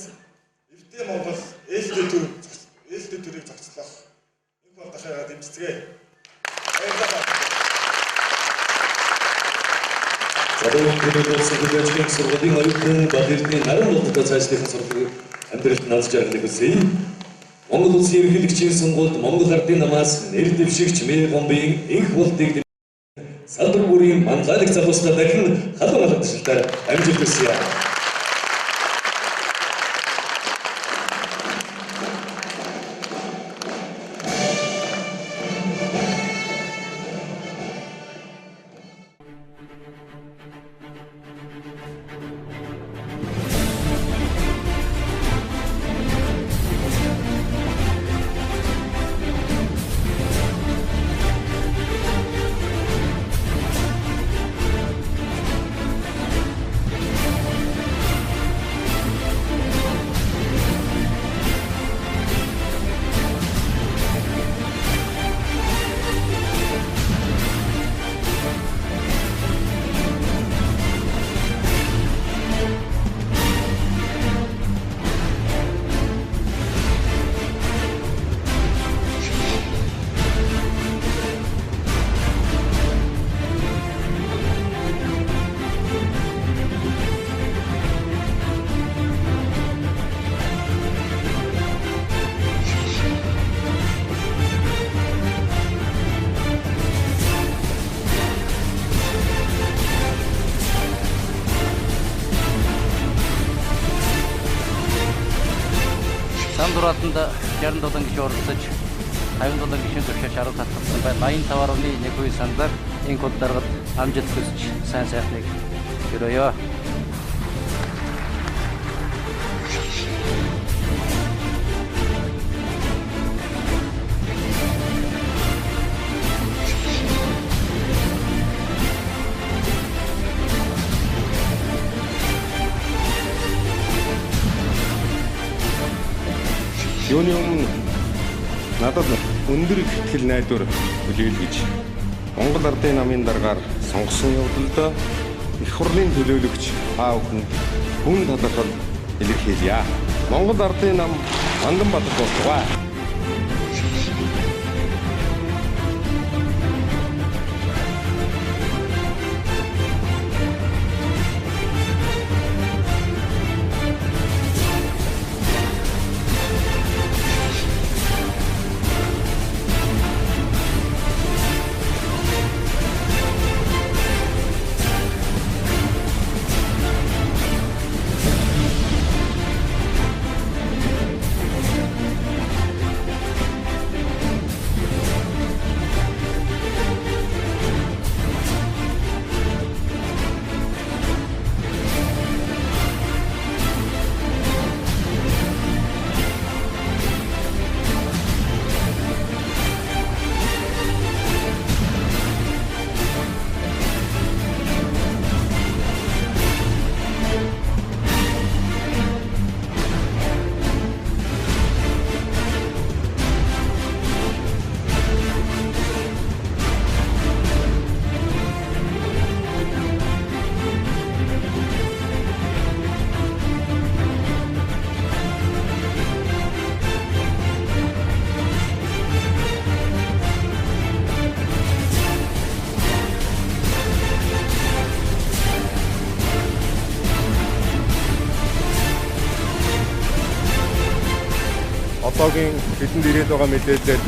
S6: эвтэй Монгол ээлтэй төрийг зохицлох энэ бол дахиад дэмжицгээе. Баярлалаа.
S2: Залуу төлөөлсөн хөдөлгөөний сургуулийн оюутан Бат Эрдэнэ наран болдтой цаашлахын сургуулийн амьдралд над жаргалыг хүсье. Монгол улсын ерөнхийлөгчийн сонгуульд Монгол Ардын намаас нэр дэвшигч Мэ Гомбын энх болдыг салбар бүрийн манлайлаг залуусдаа дахин халуун алдаршилтаар амжилт хүсье.
S7: Сан дураатанд 67 гишүүн оролцож 57 гишүүн төвшөөч 10 татсан байна. 85.1% саналаар энэ код даргад амжилт хүсэж сайн сайхныг өрөөё.
S8: Юуны өмнө надад өндөр их итгэл найдвар хүлээлгэж Монгол Ардын намын даргаар сонгосон явдалд их хурлын төлөөлөгч та бүхэнд хүн талархал илэрхийлье. Монгол Ардын нам Мандан Баатар болтугай. Одоогийн бидэнд ирээд байгаа мэдээлэлээр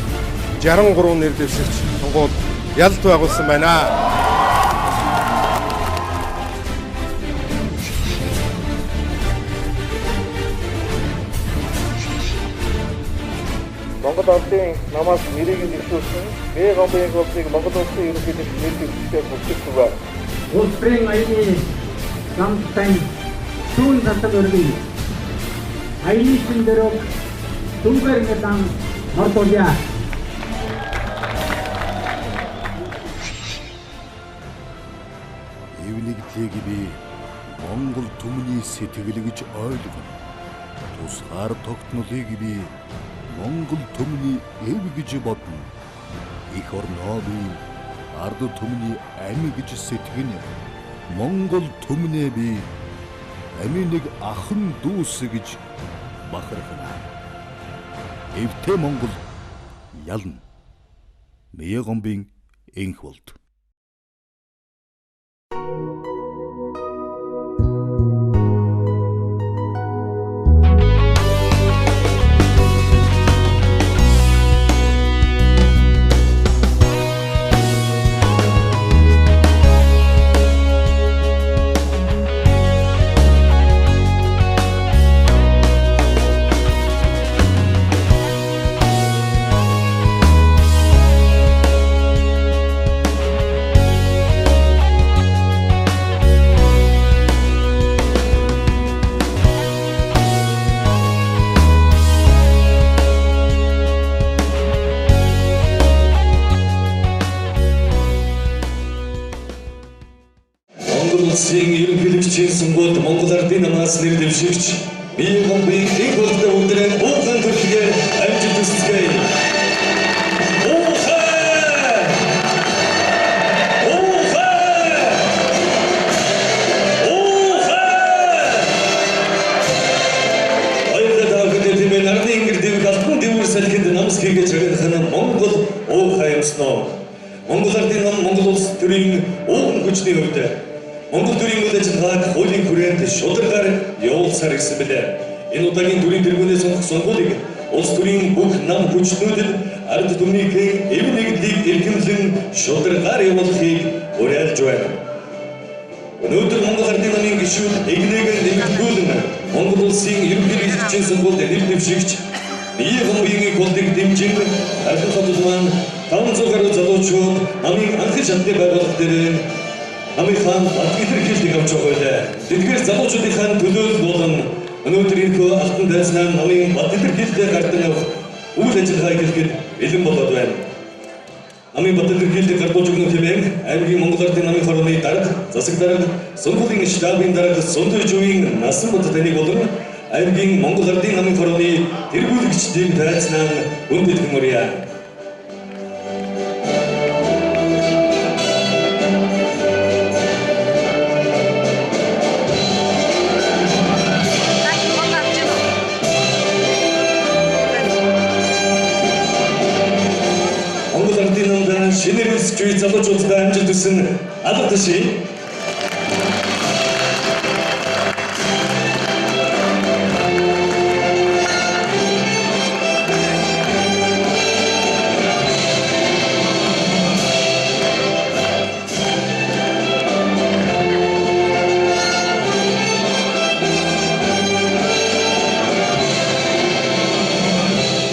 S8: 63 нэр дэвшигч сонгуульд ялалт байгуулсан байна.
S9: Монгол Ардын намаас нэрийг нь дэвшүүлсэн Бэ Гомбын улсыг Монгол Улсын ерөнхийлөгч нэр дэвшигчээр бүлтгэх байна.
S10: Улс төрийн аяны намтай сүүн засаг өргөе. Аяны шин дөрөв дүнгээр нэдан мордуулъя.
S1: Эвнэгдлийг би Монгол түмний сэтгэл гэж ойлгоно. Тусгаар тогтнолыг би Монгол түмний эв гэж бодно. Эх орноо би ард түмний ами гэж сэтгэнэ. Монгол түмнээ би амийн нэг ахан дүүс гэж бахархна. Эвтэй Монгол ялна. Мия Гомбын энх болд.
S2: Монгол улсын ерөнхийлөгчийн сонгуульд Монгол Ардын намаас нэр дэвшигч Бие Гомбын энх болдтой бүгдээ уухан төрөлхөөр амжилт хүсцгээе. Уухай! Уухай! Уухай! Баярлалаа та бүхэндээ тийм ээ нарны ингэр дэвэг алтан дэвүр салхинд намс хийгээ чагнах нь Монгол уухай юмсан. Монгол Ардын нам Монгол улс төрийн ууган хүчний хувьд Монгол төрийн үйл ажиллагааг хуулийн хүрээнд шударгаар явуулсаар ирсэн билээ. Энэ удаагийн төрийн тэргүүнээ сонгох сонгуулийг улс төрийн бүх нам хүчнүүдэд ард түмнийхээ эв нэгдлийг эрхэмлэн шударгаар явуулахыг уриалж байна. Өнөөдөр Монгол Ардын намын гишүүд эгнээг нэмэгдүүлэн Монгол улсын ерөнхийлөгчийн сонгуульд нэр дэвшигч Бие Гомбын голдыг дэмжин Хархан хотод маань 500 гаруй залуучууд намын анхан шатны байгууллага дээр намын хаан бат илэрхийлдэг авч байгаа байлаа. Тэдгээр залуучуудынхаа төлөөлөл болон өнөөдөр энэхүү алтан дайснаа намын бат илэрхийлэлээр гардан авах үйл ажиллагаа эхлэхэд бэлэн болоод байна. Намын бат илэрхийлэлийг гардуулж өгнө хэмээн аймгийн Монгол Ардын намын хорооны дарга, засаг дарга, сонгуулийн штабын дарга Сундажувын Насан бот таныг болон аймгийн Монгол Ардын намын хорооны тэргүүлэгчдийн тайзнаа хүндэтгэн мөрье. Монгол Ардын намд шинээр өсөж буй залуучуудад амжилт хүсэн алга ташъя.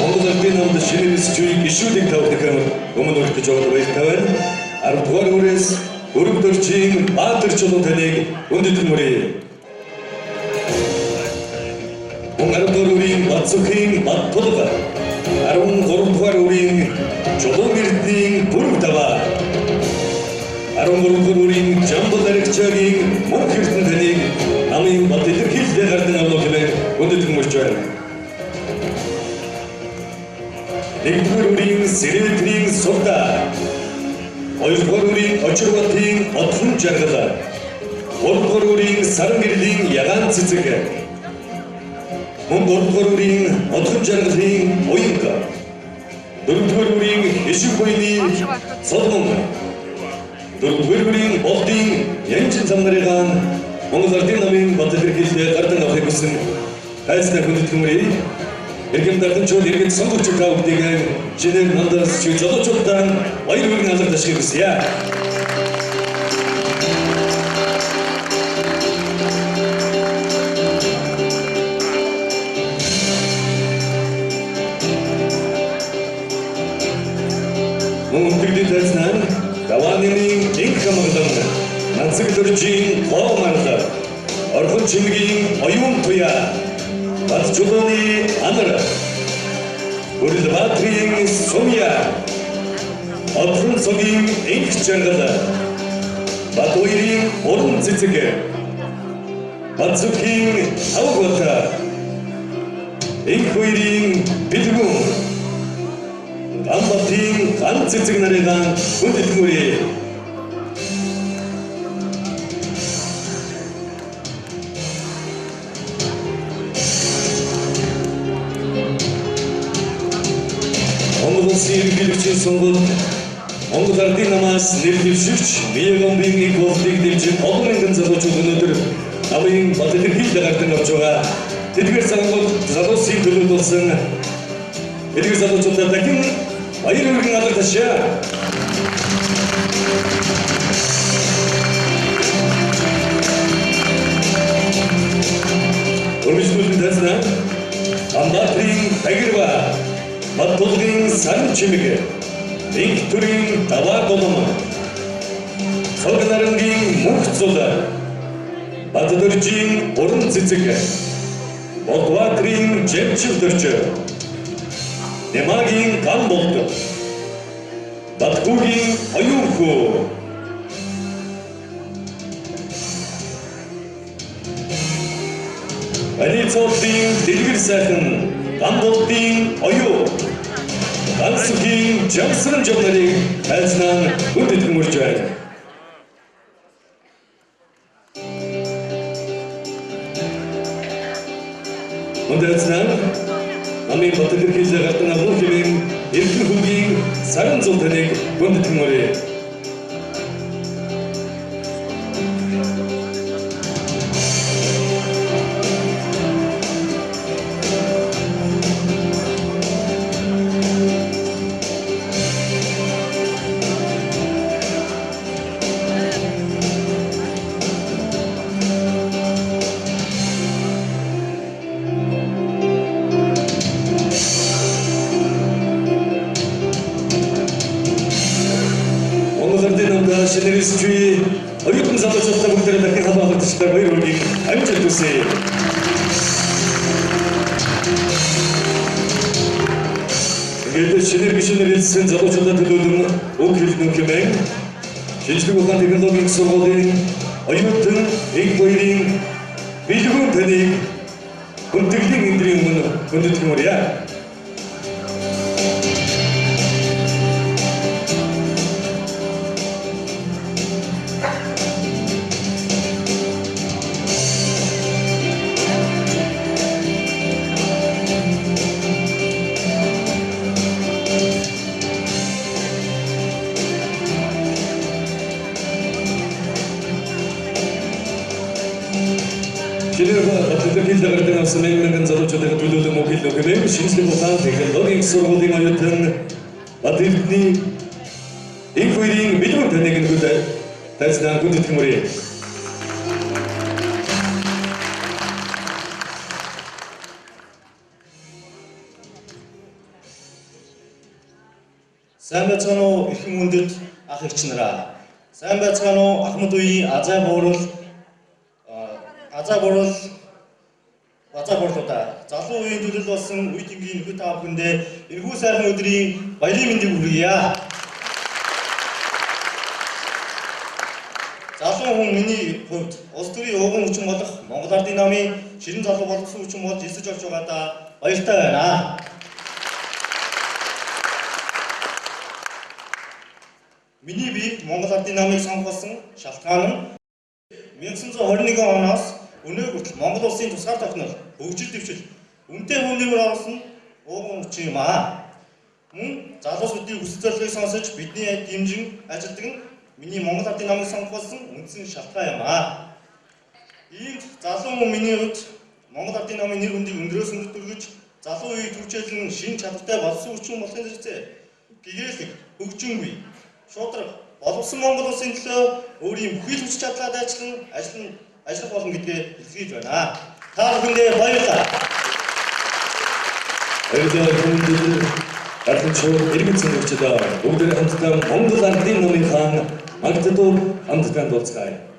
S2: Монгол Ардын намд шинээр өсөж буй гишүүдийг та бүхэн өмнө өргөж байгаа баяртай байна. 10 дугаар үрээс өргөдөрчийн Баатар чулуун таныг хүндэтгэн мөрье. Мөн 10 дугаар үрийн Батсүхийн Баттулга, 13 дугаар үрийн Чулуун Эрдэнийн Бүрэг даваа, 13 дугаар үрийн Жамбал Аригчаагийн Мөнх Эрдэнэ таныг намын бат илэрхийлэлээр гардан авах хэмээн хүндэтгэн мөрч байна. 1-р үрийн Сэрэтрийн Сурда, 2-р үрийн Очирбатын Одхон жаргал, 3-р үрийн Саран гэрлийн Ягаан цэцэг, мөн 3-р үрийн Одхон жаргалын Уянга, 4-р үрийн Хишиг буйны Соломон, 4-р үрийн Болдын Янжин зам нарыгаан Монгол Ардын намын бат илэрхийлэлээр гардан авахыг хүсэн хайцтай хүндэтгэн мөрье. Иргэм дарганчууд иргэд сонгогч та бүхнийг шинээр нандаас чи залуучуудаа баяр хүргэн алга ташгийг хүсье. Мөн өнтөгдийн тайзнаа Даваанын инх хамглан, Нансаг дөржийн гоо марлаа, Орхон чингийн оюун туяа, Бат чулууны анар, Бүрэлбаатрийн сумья, Одрон цогийн инх жаргал, Батуйрын уран цэцэг, Бацүхийн тавгота, Инх хоёрын бэлгүүн, Гамбатын ган цэцэг нарыг хүндэтгэмөрье. Монгол Улсын ерөнхийлөгчийн сонгуульд Монгол Ардын намаас нэр дэвшигч Миягомбын их болдыг дэмжин олон мянган залуучууд өнөөдөр намын Бат-Илэрхийлэл гардан авч байгаа. Тэдгээр залуучууд залуусын төлөвд болсон эдгээр залуучуудаа дахин баяр хүргэн алга ташаа. Өргөжлүүлэн тайзнаа Амбатрын Тагирва, Баттулгийн саран чимэг, Инх төрийн даваа голом, Цог нарангийн мөнх зул, Бат-дөржийн уран цэцэг, Болдваатрын жемчил дөрж, Нэмагийн ган болд, Батгүүгийн оюун хүү, Али цоолын дэлгэр сайхан, Ган болдын оюу, Гансүхийн жамсран жам нарыг тайзнаа хүндэтгэн үрж байна. Хүндэтгэн намын Бат-Илэрхийлэл гардан авах хэмээн Эрдэнэ хүүгийн саран зул таныг хүндэтгэн үрье. Шинэрсчүй оюутан залуучуудаа бүгдээрээ дахин халуун алгадчихлаа баяр хүргэе. Амжилт хүсье. Ингээд шинээр гишүүнээр хэлсэн залуучуудаа төлөөлөн уг хэлнэ хэмээн шинжлэх ухааны технологийн сургуулийн оюутан инх баярын бэлгүүн таныг хүндэтгэлийн өндрийн өмнө хүндэтгэн үрье. Шинээр Бат-Илэрхийлэл гардан авсан мянган залуучуудын төлөөлөн үг хэлнэ хэмээн шинжлэх ухааны технологийн сургуулийн оюутан Бат-Эрдэнэ инх хоёрын бэлгүүн таныг нэгд тайзнаа хүндэтгэн мөрье.
S11: Сайн байцгаана уу эрхэм хүндэт ах эгч нараа. Сайн байцгаана уу ахмад үеийн азай буурал базаа буурлуудаа. Залуу үеийн төлөл болсон үе тэнгийн нөхөд та бүхэндээ энэхүү сайхан өдрийн баярын мэндийг хүргье. Залуу хүн миний хувьд улс төрийн ууган хүчин болох Монгол Ардын намын ширэн залуу боловсон хүчин болж элсэж орж байгаадаа баяртай байна. Миний бие Монгол Ардын намыг сонгох болсон шалтгаан нь 1921 оноос өнөө хүртэл Монгол улсын тусгаар тогтнол, хөгжил дэвшил, үнэтэй хүмүүнээр оруулсан ууган хүчин юм аа. Мөн залуусуудын хүсэл зорилгыг сонсож бидний дэмжин ажилладаг нь миний Монгол Ардын намыг сонгох болсон үндсэн шалтгаан юм аа. Иймд залуу хүн миний хувьд Монгол Ардын намын нэр хүндийг өндрөөс өндөрт өргөж Залуу үеийг түгжээлэн шин чадвартай болсон хүчин болохын зэрэгцээ гэгээлэг, хөгжингүй, шударга, боловсон Монгол улсын төлөө өөрийн бүхий л хүч чадлаа дайчлан ажиллах болно гэдгээ илэрхийлж байна. Та бүхэндээ баярлалаа.
S2: Баярлалаа хүмүүст. Дарханчууд иргэн цэнгэгчид бүгдээ хамтдаа Монгол Ардын намын хаан Магддуу хамтдаа дуулцгаая.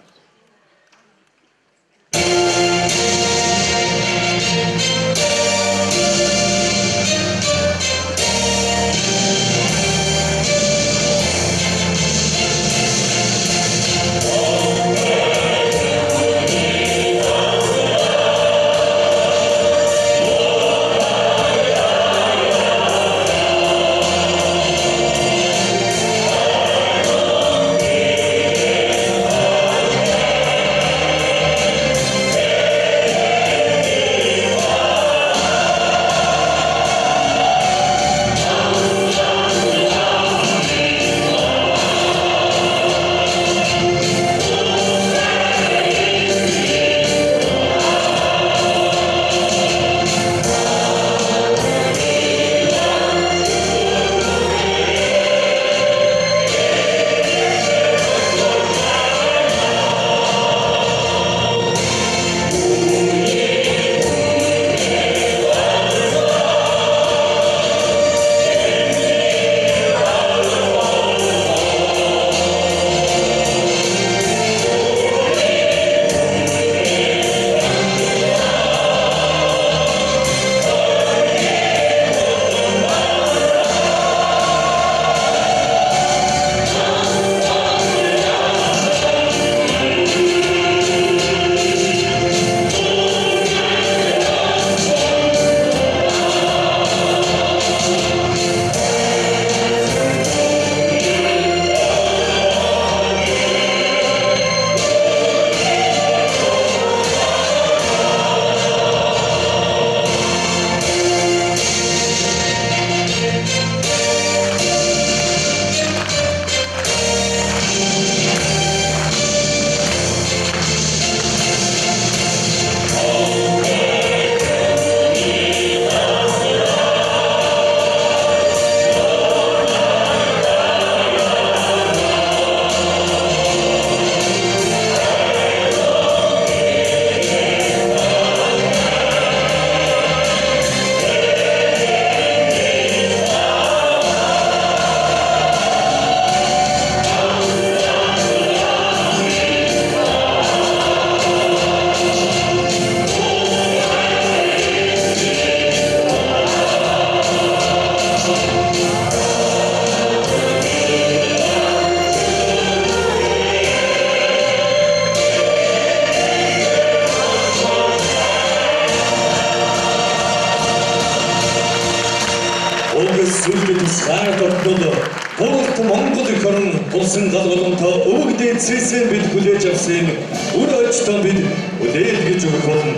S2: Гуралт Монгол эх орон тулсан гал голомтоо өвөг дээдсээсээ бид хүлээж авсан үр очтон бид хүлээл гэж өгөх болно.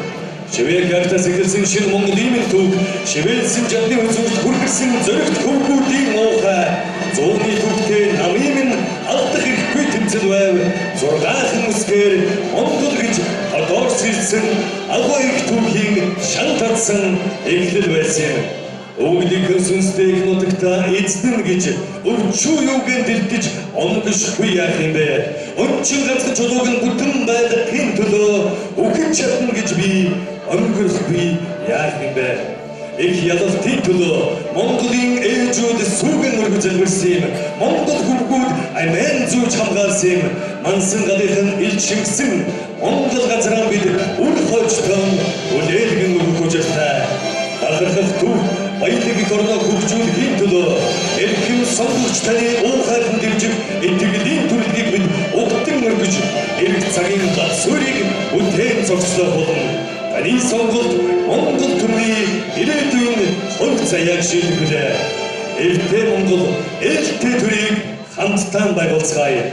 S2: Шивээх ягтаас эхэлсэн шинэ Монголын минь түүх, шивээлсэн жадны үзүүрт хүргэсэн зоригт хөвгүүдийн муухай, зууны түүхтэй намын минь алдах эрхгүй тэмцэл байв. 6 үсгээр Монгол гэж одоор сэлсэн агуу их түүхийн шан татсан эхлэл байсан юм. Өвгдийн сүнстэй их нутагта эзэн гэж өвчүү юугэн дэлдэж онгошгүй яах юм бэ? Өнчин ганцхан чулууг нь бүтэн байлгахын төлөө үхэн чадна гэж би өнгөрөхгүй яах юм бэ? Их ялалтын төлөө Монголын ээжүүд сүүгэн өргөж залбирсан юм. Монгол хөвгүүд амиан зүүж хамгаалсан юм. Мансан галынхан илч шингэсэн Монгол газраа бид үр хойчтон хүлээлгэн өгөх учиртай. Бахархах түүх баялаг эх орноо хөгжүүлэхийн төлөө эрхэм сонгогч таны уухайлан дэмжих итгэлийн төрөлгийг бид угтан өргөж эрх цагийн гал суурийг бүтээн зогслох болно. Таны сонголт Монгол төрний ирээдүйн хувь заяаг шийдвэрлээ. Эвтэй Монгол, ээлтэй төрийг хамтдаа байгуулцгаая.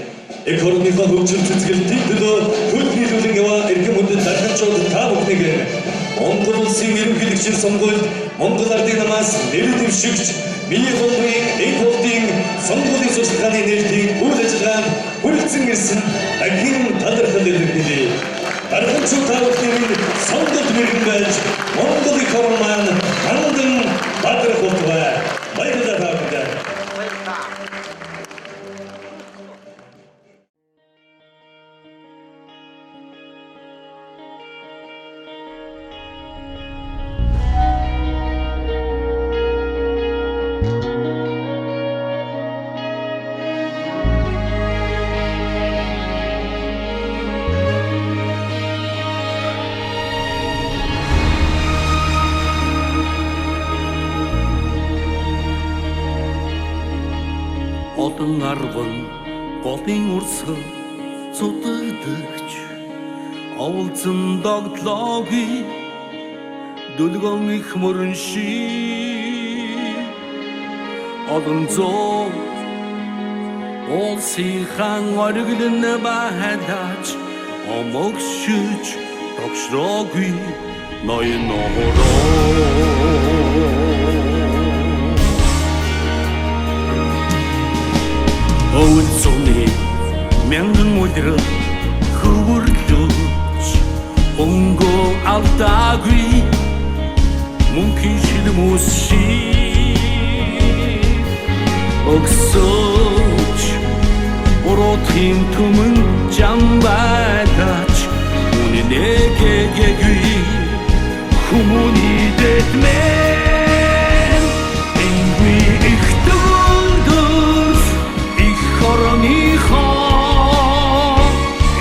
S2: Эх орныхоо хөгжил цэцгэлтийн төлөө хөл нийлүүлэн яваа эрхэм хүндэт дарханчууд та бүхнийг Монгол улсын ерөнхийлөгчийн сонгуульд Монгол Ардын намаас нэр дэвшигч Миний гомбын эх болдын сонгуулийн судалгааны нээлтийн үйл ажиллагаанд хүрэлцэн ирсэн дахин талархал илэрхийлье. Дарханчууд та бүхний минь сонголт мэрэгэн байж Монгол эх орон маань Хандан бадрах болтугай. Баярлалаа та бүхэндээ.
S12: Олон арван голын урсгал цутагдагч оволцон догтлоогүй дүлгөн их мөрөн шиг олон зуун улсын хаан ориглон байлаач омогшиж тогшроогүй ноён ороо. Өвөл зуны мянган үлрэл хөвөрлөж өнгөө алдаагүй мөнхийн шилмүс шиг өгсөж уруудхийн түмэн жам байлаач үнэнээгээгүй хүмүүний дэдмэн энгүй их төгөлдөр их ороныхоо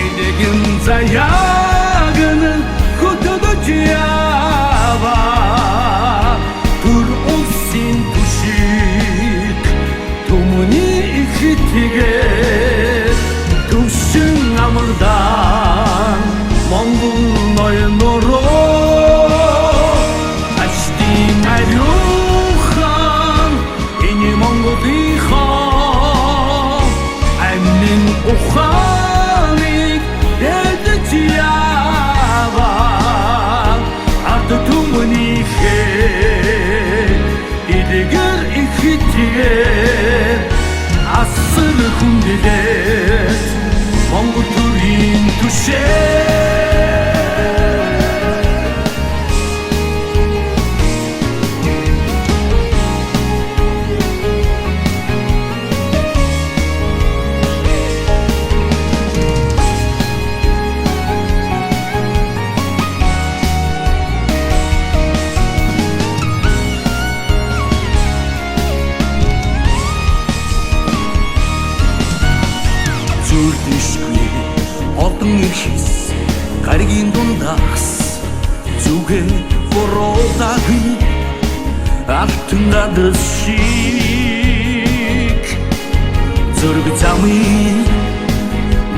S12: элэгэн заяаг нь хөтөлж яава төр улсын түшиг түмний их итгээр төвшин амардан Монгол ноён ороо аштын ариухан энэ Монголынхоо амин ухааныг дэдэж яава ард түмнийхээ дэлгэр их итгээр асар хүндлээд Монгол төрийн түшээ. Зүрдишгүй олон ихс гаригийн дундаас зүгэ буруулаагүй алтан гадас шиг зүрг замын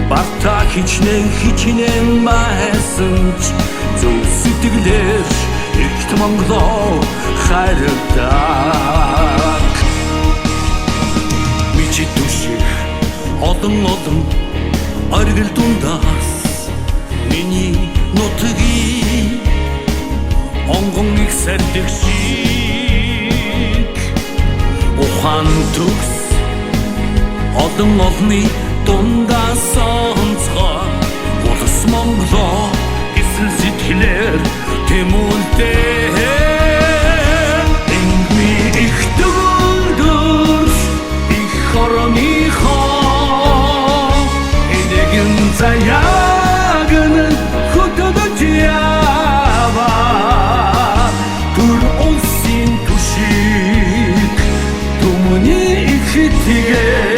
S12: барта хичнээн хичнээн байсан ч зөв сэтгэлээр ихт Монголоо хайрладаг. Мичи түших олон олон оргил дундаас миний нутгийн онгон их сэрдэг шиг ухаан төгс олон олны дундаас онцгой улс Монголоо гэсэн сэтгэлээр тэмүүлдээ. Энгүй их төгөлдөр их ороныхоо элэгэн заяаг нь хөтөлж яава төр улсын түшиг түмний их итгээр